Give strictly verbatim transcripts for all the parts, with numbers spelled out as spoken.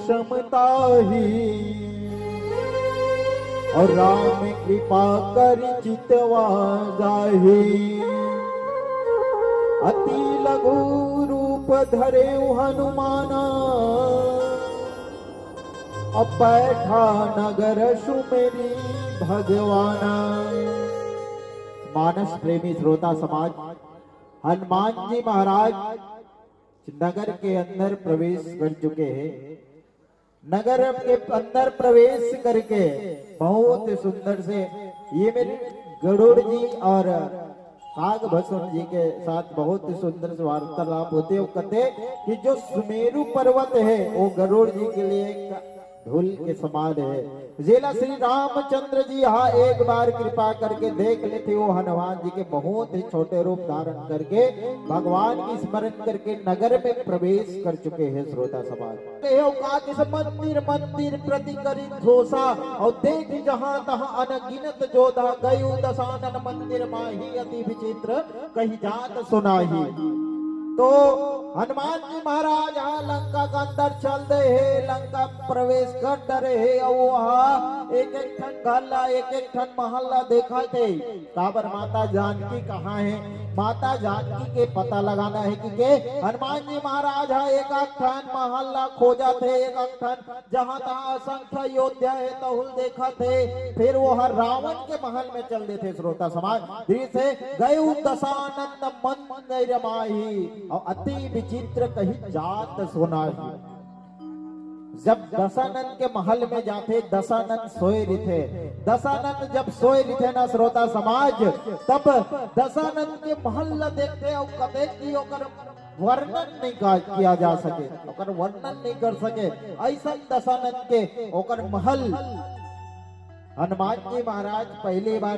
समताही। और राम कृपा कर चितवा जाही। अति लघु रूप धरे हनुमाना। अब बैठा नगर सुमेरी भगवाना। मानस प्रेमी श्रोता समाज, हनुमान जी महाराज नगर के अंदर प्रवेश कर चुके हैं। नगर के अंदर प्रवेश करके बहुत सुंदर से ये मेरे गरुड़ जी और काग भसुन जी के साथ बहुत सुंदर से वार्तालाप होते हैं। वो कहते हैं कि जो सुमेरु पर्वत है, वो गरुड़ जी के लिए एक धूल के समान है। जेला श्री रामचंद्र जी हा एक बार कृपा करके देख लेते, वो हनुमान जी के बहुत ही छोटे रूप धारण करके भगवान की स्मरण करके नगर में प्रवेश कर चुके हैं। श्रोता समाज, हे औकात इस मंदिर मंदिर प्रति करी घोषा, और देख जहां तहां अनगिनत जोधा, गयु दसानन मंदिर माही अति विचित्र कही जात सुनाही। तो हनुमान जी महाराज हा लंका के अंदर चल दे हे, लंका प्रवेश कर डरे हे, और वहां एक एक ठन घर ला, एक एक ठन महल ला देखा थे। काबर माता जानकी कहाँ है? माता जानकी के पता लगाना है कि के हनुमान जी महाराज हा एक एक ठन महल ला खोजत हे, एक एक ठन जहां तहां असंख्य अयोध्या हे तहुल देखत हे। फिर वो हर रावण के महल में चल देथे। श्रोता समाज, दृश्य हे गयु दसानन मंदिर माही, और अति विचित्र कही जात सुनाही। जब दसानन के महल में जाथे, दसानन सोए रिथे। दसानन जब सोए रिथे ना श्रोता समाज, तब दसानन के महल ला देखथे और कतेक भी ओकर वर्णन नहीं का-, किया जा सके, ओकर वर्णन नहीं कर सके, ऐसा दसानन के ओकर महल। हनुमान जी महाराज पहली बार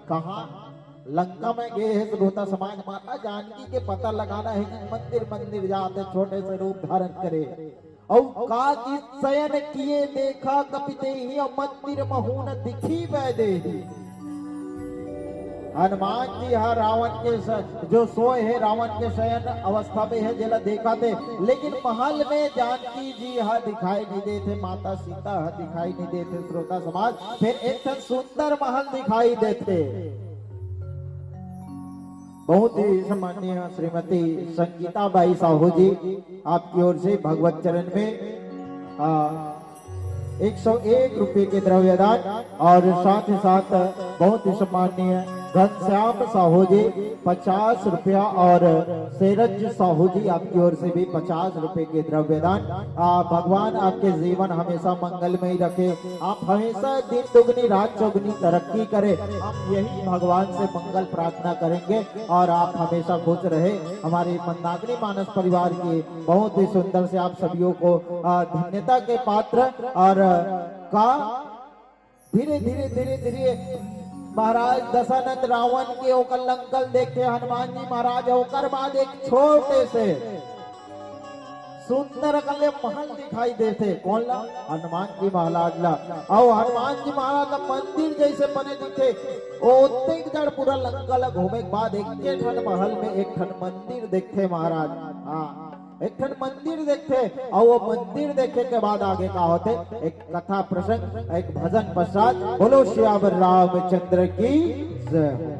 कहाँ लंका में गए हैं, श्रोता समाज, माता जानकी के पता लगाना है कि मंदिर मंदिर जाते छोटे से रूप धारण करे। और का कि शयन किए देखा कपि देही, और मंदिर महून दिखी वै देही। हनुमान जी हा रावण के स-, जो सोए है, रावण के शयन अवस्था में है, जेला देखा थे, लेकिन महल में जानकी जी हा दिखाई नहीं देथे, माता सीता हा दिखाई नहीं देथे। श्रोता समाज, फिर एक ठन सुंदर महल दिखाई देथे। बहुत ही सम्माननीय श्रीमती संगीता बाई साहू जी, आपकी ओर से भगवत चरण में, आ, एक सौ एक रुपये के द्रव्यदान और साथ ही साथ बहुत ही सम्माननीय घनश्याम साहू जी पचास रुपया और सेरज साहू जी आपकी ओर से भी पचास रुपये के द्रव्यदान। आ, भगवान आपके जीवन हमेशा मंगलमय रखे, आप हमेशा दिन दुगनी रात चौगुनी तरक्की करें। हम यही भगवान से मंगल प्रार्थना करेंगे और आप हमेशा खुश रहे। हमारे मंदाकिनी मानस परिवार की बहुत ही सुंदर से आप सभी को, आ, धन्यता के पात्र। और, आ, का धीरे धीरे धीरे धीरे महाराज दशानंद रावण के ओकर लंका ल देखथे हनुमान जी महाराज, ओकर बाद एक छोटे से सुंदर कले महल दिखाई देथे। कोन ला? हनुमान जी महाराज ला। अउ हनुमान जी महाराज ला मंदिर जैसे बने दिखथे, ओतेक जड़ पूरा लंका ला घूमे के बाद एक ठन महल में एक ठन मंदिर देखथे महाराज। हाँ, एक ठन मंदिर देखथे, अउ वो मंदिर देखे के बाद आगे का होथे, एक कथा प्रसंग, एक भजन पश्चात। बोलो सियावर रामचंद्र की जय हो।